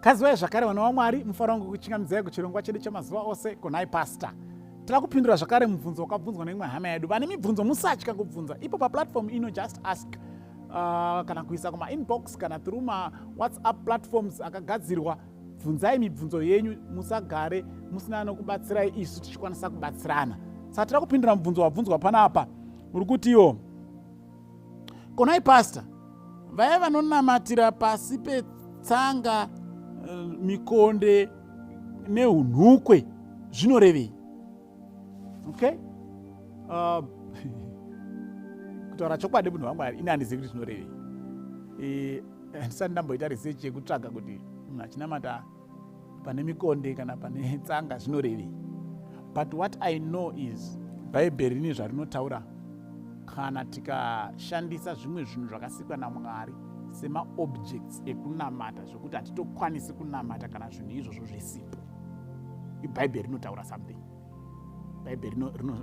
Kaziwai zvakare vana vaMwari, mufaro wangu kuchingamidzai kuchirongwa chedu chemazuva ose kunai Pastor. Tira kupindura zvakare mubvunzo wakabvunzwa neimwe hama yedu. Vane mibvunzo musatya kubvunza. Ipo paplatform ino just ask. Kana kuisa kuma inbox kana through ma WhatsApp platforms akagadzirwa. Bvunzai mibvunzo yenyu, musagare musina nokubatsirai isu tichikwanisa kubatsirana. Saka tira kupindura mubvunzo wabvunzwa panapa. Uri kutiwo Konai pastor, vaya vanonamatira pasi petsanga mikonde neunhukwe zvinorevei? Okay? Kutaura chokwadi munhu waMwari, ini handizivi kuti zvinorevei. Handisati ndamboita research yekutsvaga kuti munhu achinamata pane mikonde kana pane tsanga zvinorevei. But what I know is Bhaibheri rine zvarinotaura kana tikashandisa zvimwe zvinhu zvakasikwa naMwari semaobjects ekunamata, zvekuti hatitokwanisi kunamata kana zvinhu izvozvo zvisipo. Bhaibheri rinotaura something. Bhaibheri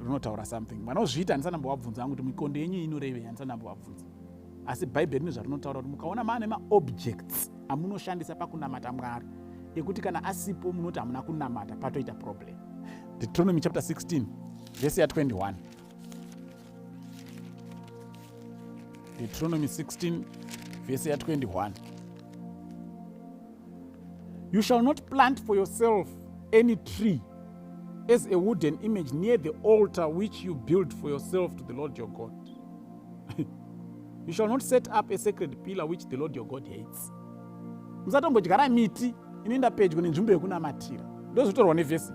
rinotaura something. Vanozviita handisana mbovabvunza hangu kuti mikonde yenyu inorevei, handisana mbovabvunza. Asi Bhaibheri rine zvarinotaura kuti mukaona maane maobjects amunoshandisa pakunamata Mwari ekuti kana asipo munoti hamuna kunamata, patoita problem. Deuteronomy chapter 16 verse ya 21. Deuteronomy 16 verse ya 21. You shall not plant for yourself any tree as a wooden image near the altar which you build for yourself to the Lord your God. You shall not set up a sacred pillar which the Lord your God hates. Musatombodyara miti inoenda pedyo nenzvimbo yekunamatira. Ndozvitorwa nevhesi.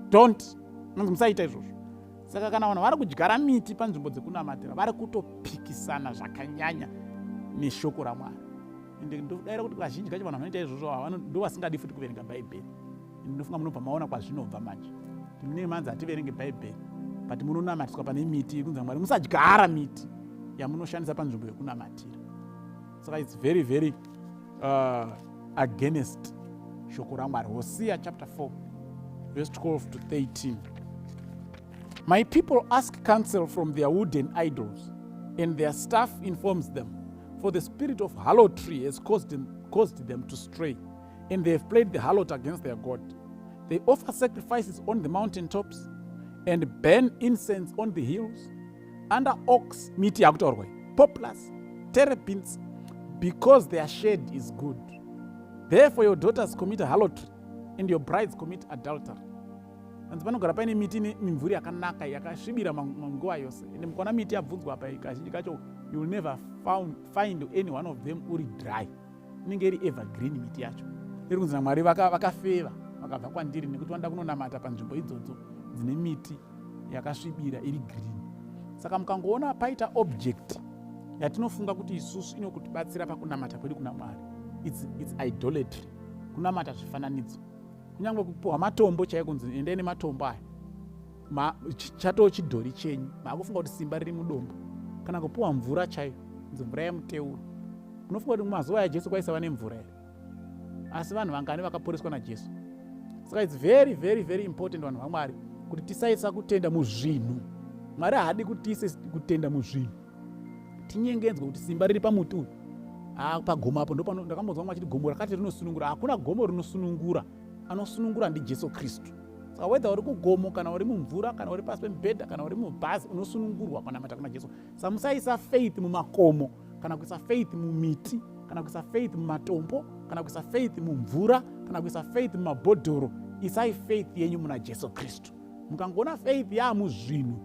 Don't. Manzi musaita izvozvo. Saka kana vanhu vari kudyara miti panzvimbo dzekunamatira, vari kutopikisana zvakanyanya neshoko raMwari. Ende ndodaira kuti kazhinji kacho vanhu vanoita izvozvo ndo vasingadi futi kuverenga Bhaibheri. Ende ndofunga munobva maona kwazvinobva manje. Munenge manzi hativerenge Bhaibheri, but munonamatiswa pane miti yekunzi Mwari musadyara miti yamunoshandisa panzvimbo yekunamatira. Saka it's very very against shoko raMwari. Hosea chapter 4 verse 12 to 13. My people ask counsel from their wooden idols, and their staff informs them. For the spirit of harlotry has caused them to stray, and they have played the harlot against their God. They offer sacrifices on the mountain tops and burn incense on the hills, under oaks, miti yakutaurwa, poplars, terebinths, because their shade is good. Therefore your daughters commit harlotry and your brides commit adultery. Hanzi panogara paine miti ine mimvuri yakanaka yakasvibira nguva yose. Ende mukaona miti yabvunzwa apa, kazhinji kacho you will never find any one of them uri dry. Inenge iri evergreen miti yacho. Iri kunzi naMwari vakafeva vakabva kwandiri nekuti vanoda kunonamata panzvimbo idzodzo dzine miti yakasvibira iri green. Saka mukangoona paita object yatinofunga kuti isusu inokutibatsira pakunamata kwedu kuna Mwari, it's idolatry, kunamata zvifananidzo. Kunyange kupuhwa matombo chaiko kunzi endai nematombo aya, chatoo chidhori chenyu, maakufunga kuti simba riri mudombo. Kana kupuhwa mvura chaiyo, kunzi mvura yemuteuro. Unofunga kuti mumazuva aJesu kwaisava nemvura here? Asi vanhu vangani vakaporeswa naJesu? Saka it's very very very important vanhu vaMwari kuti tisaisa kutenda muzvinhu. Mwari haadi kuti tiise kutenda muzvinhu, tinyengedzwe kuti simba riri pamuti uyu. Pagomo apo ndopano ndakambonzwa vamwe vachiti gomo rakati rinosunungura. Hakuna gomo rinosunungura, anosunungura ndiJesu Kristu. Saka whether uri kugomo kana uri mumvura kana uri pasi pemubhedha kana uri mubhazi, unosunungurwa panamata kuna Jesu. Saka musaisa faith mumakomo kana kuisa faith mumiti kana kuisa faith mumatombo kana kuisa faith mumvura kana kuisa faith mumabhodhoro. Isai faith yenyu muna Jesu Kristu. Mukangoona faith yaamuzvinhu,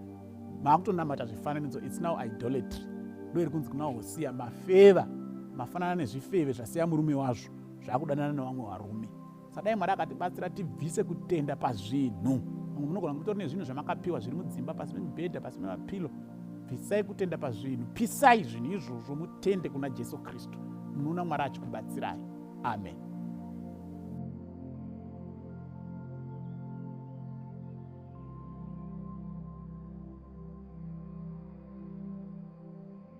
maakutonamata zvifananidzo. It's now idolatry. Ndo iri kunzi kuna Hosea, mafeva mafanana nezvifeve zvasiya murume wazvo zvakudanana nevamwe varume. Sadai Mwari akatibatsira tibvise kutenda pazvinhu. Vamwe munogona mutori nezvinhu zvamakapiwa zviri mudzimba, pasi pemibhedha, pasi pemapilo. Bvisai kutenda pazvinhu, pisai zvinhu izvozvo, mutende kuna Jesu Kristu. Munoona Mwari achikubatsirai. Amen.